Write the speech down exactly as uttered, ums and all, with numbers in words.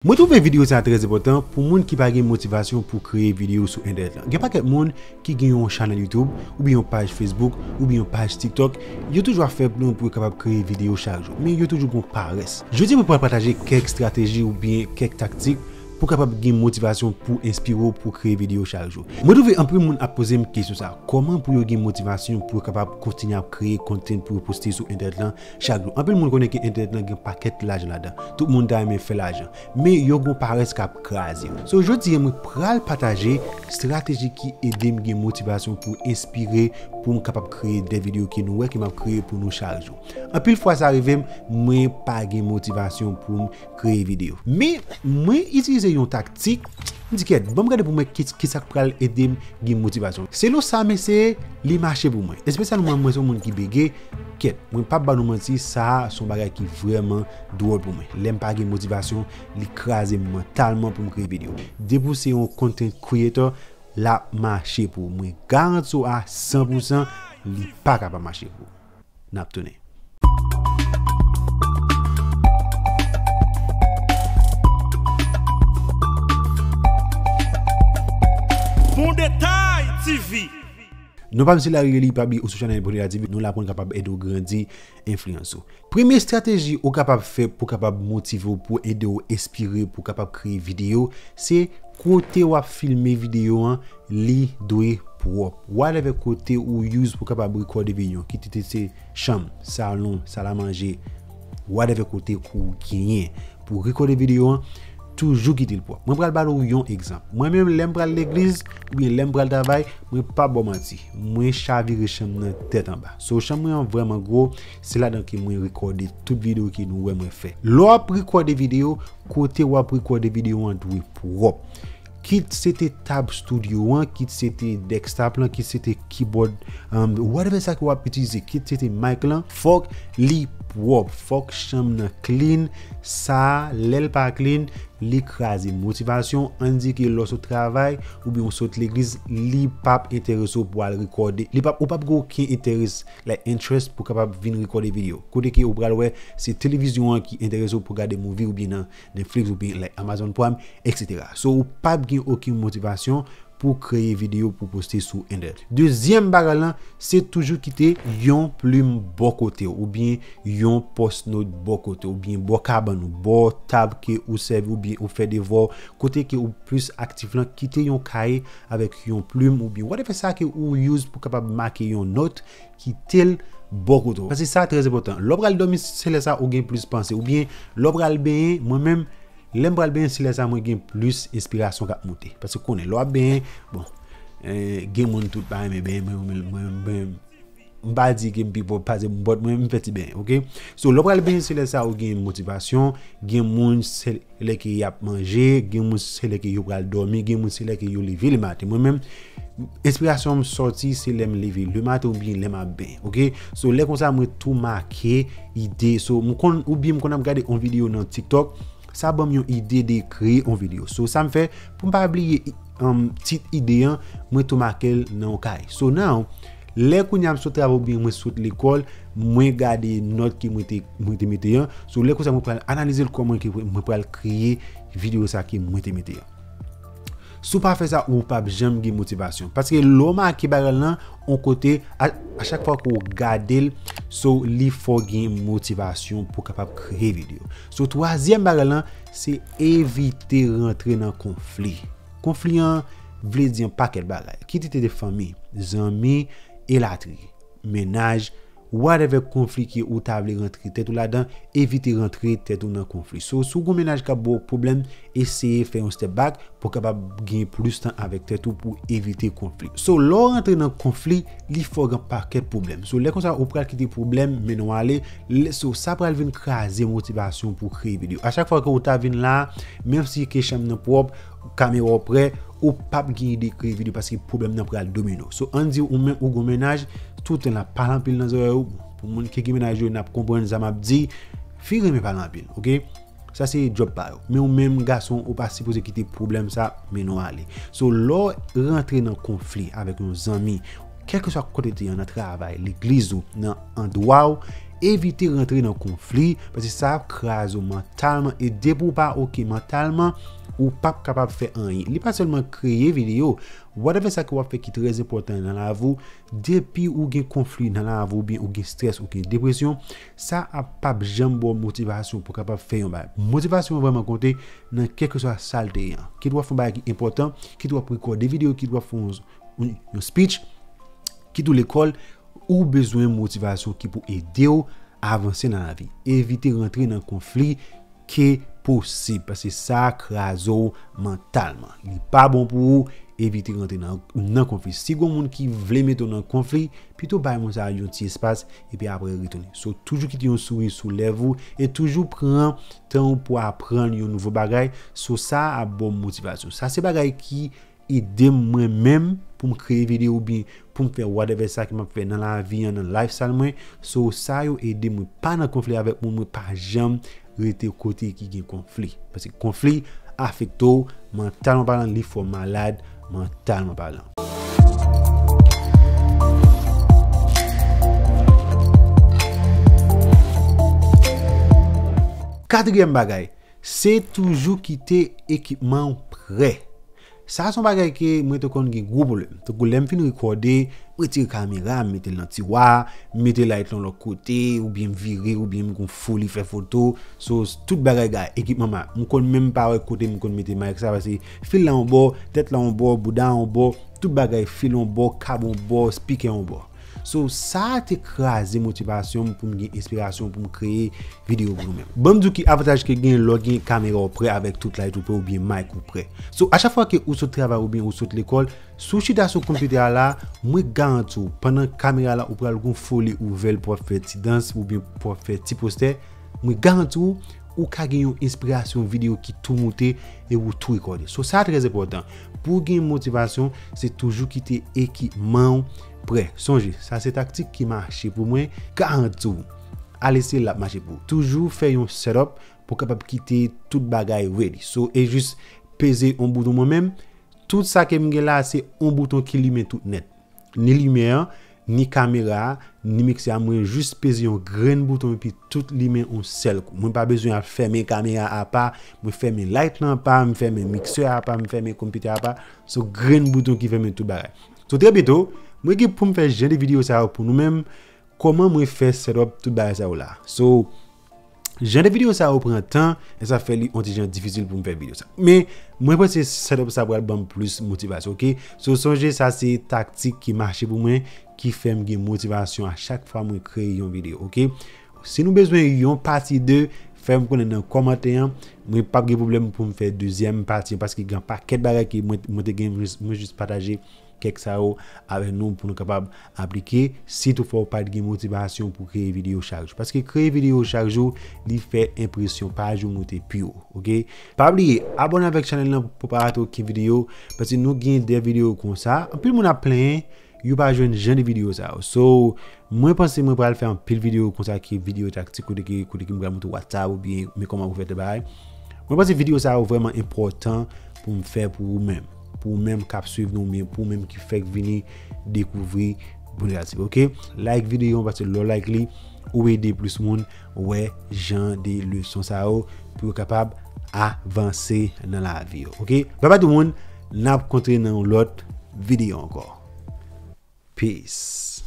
Mwen twouve videyo sa a trè enpòtan pou moun ki pa gen motivasyon pou kreye videyo sou entènèt lan. Gen pakèt moun ki gen yon chanèl YouTube, oubyen yon paj Facebook, oubyen yon paj TikTok, yo toujou ap fè plan pou yo kapab kreye videyo chak jou, men yo toujou gon parès. Jodi a mwen pral pataje kèk estrateji oubyen kèk taktik pou kapab gen motivasyon pou enspire w pou kreye videyo chak jou. Mwen twouve anpil moun ap poze m kesyon sa a, kòman pou yo gen motivasyon pou yo kapab kontinye ap kreye content pou yo poste sou entènèt lan chak jou? Anpil moun konnen ke entènèt lan gen pakèt lajan ladan. Tout moun ta renmen fè lajan. Men yo gon parès k ap kraze yo. So, jodi a mwen pral pataje estrateji ki ede m gen motivasyon pou enspire, pou m kapab kreye de videyo ke nou wè ke m ap kreye pou nou chak jou. Anpil fwa sa rive m, mwen pa gen motivasyon pou m kreye videyo. Men, mwen itilize yon taktik, m di kèt, ban m gade pou mwen ki, ki sa k pral ede m gen motivasyon. Selon sa m eseye, li mache pou mwen. Espesyalman mwen, mwen se yon moun ki bege, kèt, mwen p ap ba nou manti, sa a se yon bagay ki vrèman dwòl pou mwen. Lè m pa gen motivasyon, li kraze m mantalman pou m kreye videyo. Depi w se yon content creator, l ap mache pou ou. Mwen garanti w a san pou san, li pa ka pa mache pou ou. N ap tounen. Bon Detay T V. Non pa m se Larry Lely, pa bliye ou sou chanèl Bon Detay T V, nou la pou n kapab ede w grandi enfliyans ou. Premye estrateji ou kapab fè pou kapab motive w, pou ede w enspire, pou kapab kreye videyo, se kote w ap filme videyo an, li dwe pwòp. Whatever kote ou use pou kapab rekòde videyo an, kit se te chanm, salon, sal a manje, whatever kote ke w genyen pou rekòde videyo an, toujou kite l pwòp. Mwen pral ba nou yon egzanp. Mwen menm, lè m pral legliz, oubyen lè m pral travay, mwen p ap ba w manti. Mwen chavire chanm nan tèt anba. So, chanm mwen an vrèman gwo, se ladan ke mwen rekòde tout videyo ke nou wè mwen fè. Lè w ap rekòde videyo, kote w ap rekòde videyo an dwe pwòp. Kit se te tab studio an, kit se te desktop lan, kit se te keyboard, um, whatever sa ke w ap itilize, kit se te mic lan, fòk li pwòp, fòk chanm nan clean. Sa a, lè l pa clean, li kraze motivasyon. Ann di ke lè w sot travay, oubyen w sot legliz, li p ap enterese w pou al rekòde. Li p ap, ou p ap gen okenn enterès, like, interest pou kapab vin rekòde videyo. Kote ke ou pral wè, se televizyon an ki enterese w pou gade movie oubyen nan Netflix oubyen, like, Amazon Prime, et cetera. So, ou p ap gen okenn motivasyon pou kreye videyo pou poste sou entènèt. Dezyèm bagay lan, se toujou kite yon plim bò kote w, oubyen yon post note bò kote w, oubyen bò kabann ou, bò tab ke ou sèvi, oubyen ou fè devwa w, kote ke ou plis aktif lan, kite yon kaye avèk yon plim, oubyen whatever sa ke ou use pou kapab make yon nòt, kite l bò kote w. Paske sa trè enpòtan. Lè w pral dòmi, se lè sa ou gen plis panse, oubyen lè w pral benyen, mwen menm, lè m pral benyen, se lè sa mwen gen plis enspirasyon k ap monte. Paske konnen, lè w ap benyen, bon, eh, gen moun tout pa renmen benyen, mwen, mwen, mwen, mwen, m pa di ke m pi pwòp pase m, but mwen, m fè ti benyen, oke? So, lè w pral benyen, se lè sa ou gen motivasyon, gen moun, se lè ke y ap manje, gen moun, se lè ke yo pral dòmi, gen moun, se lè ke yo leve lematen. Mwen menm, enspirasyon m sòti, se lè m leve lematen oubyen lè m ap benyen, oke? So, lè konsa, mwen tou make ide. So, m konn, oubyen m konn ap gade yon videyo nan TikTok, sa ban m yon ide de kreye yon videyo. So, sa m fè, pou m pa bliye, um, tit ide an, mwen tou make l nan yon kay. So, now, lè kounye a m sot travay oubyen mwen sot lekòl, mwen gade nòt ke mwen te, mwen te mete an. So, lè konsa, mwen pral analize l kòman ke mwen pral kreye videyo sa ke mwen te mete an. Si w pa fè sa, ou p ap janm gen motivasyon. Paske lè w make bagay lan, yon kote, a, a chak fwa ke w gade l, so, li fè w gen motivasyon pou w kapab kreye videyo. So, twazyèm bagay lan, se evite rantre nan konfli. Konfli an vle di yon pakèt bagay. Kit se te fanmi, zanmi, elatriye, mennaj, whatever konfli ke ou ta vle rantre tèt ou ladan, evite rantre tèt ou nan konfli. So, si w gon mennaj k ap ba w pwoblèm, eseye fè yon step back pou w kapab gen plis tan avèk tèt ou pou evite konfli. So, lè w rantre nan konfli, li fè w gen pakèt pwoblèm. So, lè konsa, ou pral kite pwoblèm mennen w ale. Lè, so, sa pral vin kraze motivasyon pou w kreye videyo. A chak fwa ke ou ta vin la, menm si ke chanm nan pwòp, kamera w prè, ou p ap gen ide kreye videyo paske pwoblèm nan pral domine w. So, ann di ou menm ou gon mennaj, tout tan l ap pale anpil nan zòrèy ou. Pou moun ki gen mennaj yo, n ap konprann sa m ap di, fi renmen pale anpil, oke? Sa se djòb pa yo. Men ou menm gason, ou pa sipoze kite pwoblèm sa mennen w ale. So, lè w rantre nan konfli avèk yon zanmi, kèlkeswa kote w te ye, nan travay, legliz ou, nan andwa w, Evite rantre nan konfli, paske sa ap kraze w mantalman, e depi w pa oke mantalman, ou p ap kapab fè anyen. Li pa sèlman kreye videyo, whatever sa ke w ap fè ki trè enpòtan nan lavi w, depi ou gen konfli nan lavi w, oubyen ou gen strès, ou gen depresyon, sa ap p ap janm ba w motivasyon pou w kapab fè yon bagay. Motivasyon an vrèman konte nan kèlkeswa sa l te ye an. Kit w ap fè yon bagay ki enpòtan, kit w ap rekòde videyo, kit w ap fè yon, yon, yon speech, kit ou lekòl, ou bezwen motivasyon ki pou ede w avanse nan lavi. Evite rantre nan konfli ke posib, paske sa kraze w mantalman. Li pa bon pou ou, evite rantre nan, nan konfli. Si gon moun ki vle mete w nan konfli, pito bay moun sa a yon ti espas, epi apre retounen. So, toujou kite yon souri sou lèv ou, e toujou pran tan w pou aprann yon nouvo bagay. So, sa ap ba w motivasyon. Sa se bagay ki ede m mwen menm pou m kreye videyo oubyen pou m fè whatever sa ke m ap fè nan lavi an, nan lifestyle mwen. So, sa yo ede mwen pa nan konfli avèk moun, mwen pa janm rete kote ki gen konfli. Paske konfli afekte w mantalman palan, li fè w malad mantalman palan. Katriyèm bagay, se toujou kite ekipman w prè. Sa se yon bagay ke mwen te konn gen gwo pwoblèm. Tankou lè m fin rekòde, m retire kamera, m mete l nan tiwa, m mete light lan lòt kote, oubyen m vire, oubyen m gon foli fè foto. So, tout bagay, gade, ekipman m a. M konn menm pa wè kote m konn mete mic sa, paske fil la yon bò, tèt la yon bò, bouda yon bò, tout bagay, fil yon bò, kab yon bò, speaker yon bò. So, sa te kraze motivasyon m pou m gen enspirasyon pou m kreye videyo pou nou menm. Ban m di w ki avantaj ke gen lè w gen kamera w prè avèk tout light ou prè oubyen mic ou prè. So, a chak fwa ke ou sot travay oubyen ou sot lekòl, si w chita sou konpitè a la, mwen garanti w, pandan kamera la, ou pral gon foli ouvè l pou w ap fè ti dans oubyen pou w ap fè ti postè, mwen garanti w, ou ka gen yon enspirasyon videyo ki tou moute e ou tou rekòde. So, sa trè enpòtan. Pou w gen motivasyon, se toujou kite ekipman w prè. Sonje, sa se taktik ki mache pou mwen, garanti w. Al eseye l, l ap mache pou ou. Toujou fè yon setup pou w kapab kite tout bagay ready. So, e jis peze yon bouton mwen menm. Tout sa ke m gen la, se yon bouton ki limen tout nèt. Ni limyè an, ni kamera a, ni miksè a, mwen jis peze yon grenn bouton epi tout limen yon sèl kou. Mwen pa bezwen al fèmen kamera a apa, mwen fèmen light lan apa, m fèmen miksè a apa, m fèmen konpitè a apa. Se yon grenn bouton ki fèmen tout bagay. So, trè byento, mwen gen pou m fè jan de videyo sa yo pou nou menm. Kòman mwen fè setup tout bagay sa yo la? So, jan de videyo sa yo pran tan, e sa fè li yon ti jan difisil pou m fè videyo sa. Men, mwen panse setup sa pral ban m plis motivasyon, oke? So, sonje sa se taktik ki mache pou mwen, ki fè m gen motivasyon a chak fwa mwen kreye yon videyo, oke? Si nou bezwen yon pati de, fè m konnen nan kòmantè an, mwen p ap gen pwoblèm pou m fè dezyèm pati an, paske gen pakèt bagay ke mwen, mwen te gen, mwen jis, mwen jis pataje kèk sa yo avèk nou pou nou kapab aplike, si toutfwa ou pa t gen motivasyon pou kreye videyo chak jou. Paske kreye videyo chak jou, li fè enpresyon pa jou moute pi wo, oke? Pa bliye, abòne avèk chanèl lan pou pa rate okenn videyo, paske nou gen de videyo konsa. Anpil moun ap plenyen, yo pa jwenn jan de videyo sa yo. So, mwen panse mwen pral fè anpil videyo konsa ki videyo taktik kote ke, kote ke m pral montre w WhatsApp oubyen men kòman pou fè tèl bagay. Mwen panse videyo sa yo vrèman enpòtan pou m fè pou ou menm. Pou ou menm k ap swiv nou, oubyen pou ou menm ki fèk vini dekouvri Bondye Aktive, oke? Like videyo an, paske lè w like li, ou ede plis moun wè jan de leson sa yo pou yo kapab avanse nan lavi yo, oke? Bye bye tout moun, n ap kontre nan yon lòt videyo ankò. Peace.